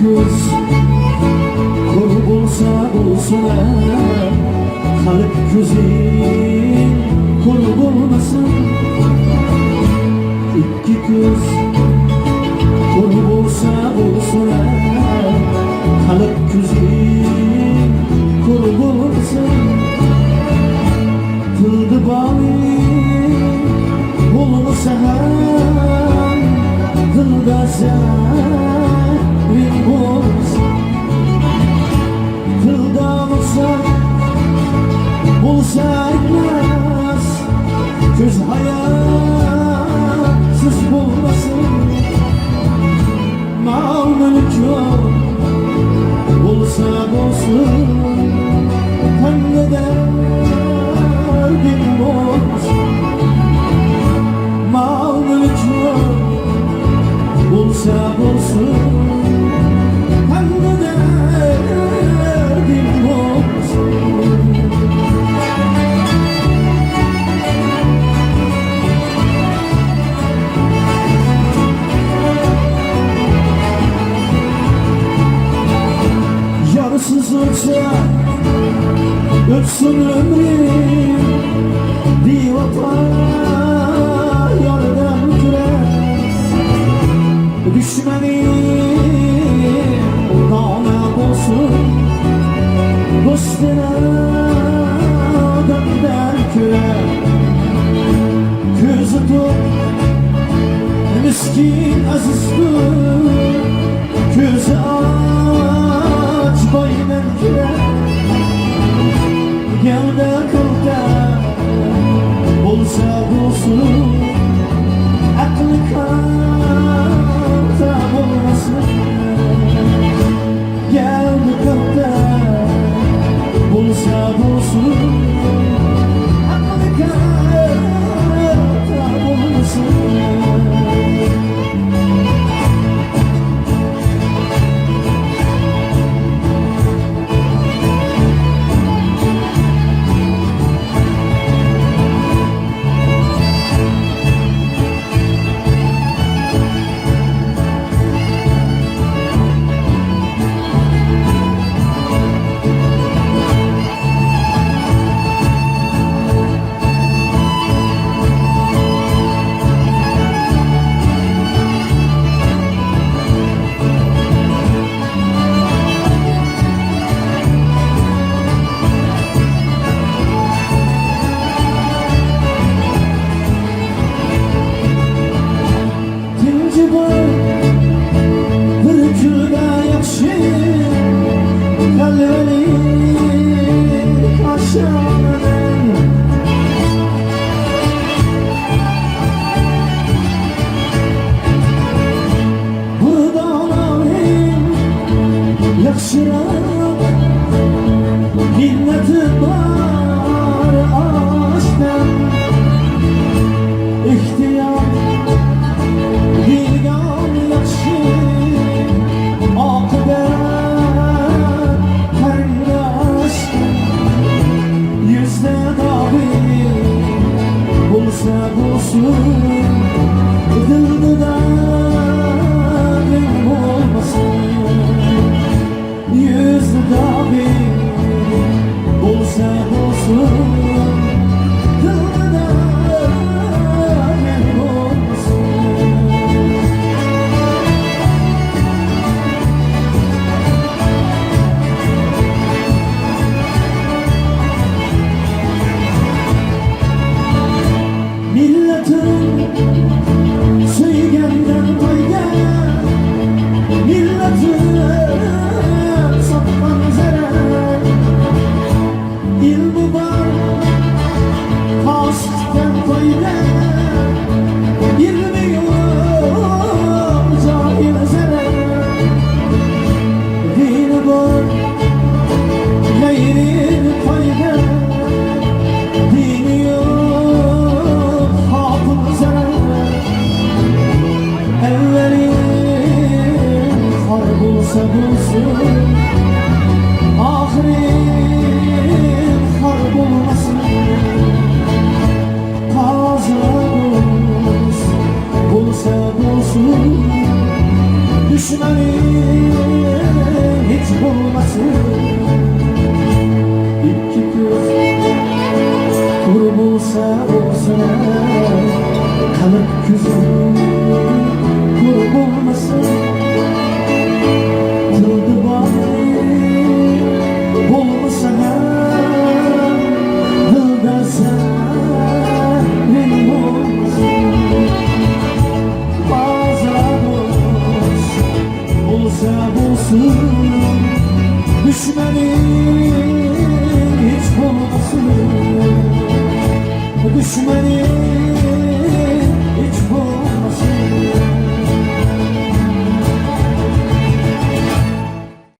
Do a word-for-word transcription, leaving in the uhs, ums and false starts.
كۆز كور بولسا بولسۇن، خەلق كۆزى كور بولمىسۇن. ئىككى كۆز كور بولسا بولسۇن، خەلق كۆزى كور بولمىسۇن. تىلدا بالى بولمىسا ھەم، دىلدا زەھىرىڭ بولسا. تىلدا نۇقسان بولسا ئەيىبلەس، كۆز ھاياسىز بولمىسۇن. مال-مۈلۈك يوق بولسا بولسۇن، تەڭدە دەردىڭ بولمىسۇن. مال-مۈلۈك يوق بولسا بولسۇن، تەڭدە دەردىڭ بولمىسۇن. يارسىز ئۆتسە ئۆتسۇن ئۆمرۈم، بىۋاپا ياردەم كۆرەر. دۈشمىنىڭ دانا بولسۇن، دوستىنى دەمدەر كۆرەر. كۆزى توق مىسكىن ئەزىزدۇر، كۆزى ئاچ بايمەن كۆرەر. گەۋدە كالتە بولسا بولسۇن، ئەقلى كالتە بولمىسۇن. گەۋدە كالتە بولسا بولسۇن، ئەقلى كالتە بولمىسۇن. تىنچى بار بىر كۈندە ياخشى، تەلۋىلىك ئاشۇ. بۇ داڭلىڭ ياخشىراق، مىننىتى بار ئاشنام. ئېھتىيات دېگەن ياخشى، ئاقىۋەت قېرىنداش. يۈزدە داغى بولسا بولسۇن، دىلدا داغىڭ بولمىسۇن. يۈزدە داغى بولسا بولسۇن، دىلدا داغىڭ بولمىسۇن. مىللىتىڭ سۆيگەندىن پايدا، مىللىتىڭ ساتقان زەرەر. ئىلمى بار پاسىقتىن پايدا، ئىلمى يوق جاھىل زەرەر. دىنى بار غەيرىي پايدا، دىنى يوق خاپىل زەرەر. ئەۋۋەلى خار بولسا بولسۇن، ئاخىرى خار بولمىسۇن. قازا بولسا بولسۇن، دۈشمىنىم ھېچ بولمىسۇن، ئىككى كۆز قۇر بولسا بولسۇن، قەلب كۆزۈم قۇر بولمىسۇن. تىلدا بار بولمىسا ھەم، دىلدا سەن بولمىسۇن. ئازراق بولسا بولسۇن، دۈشمىنىم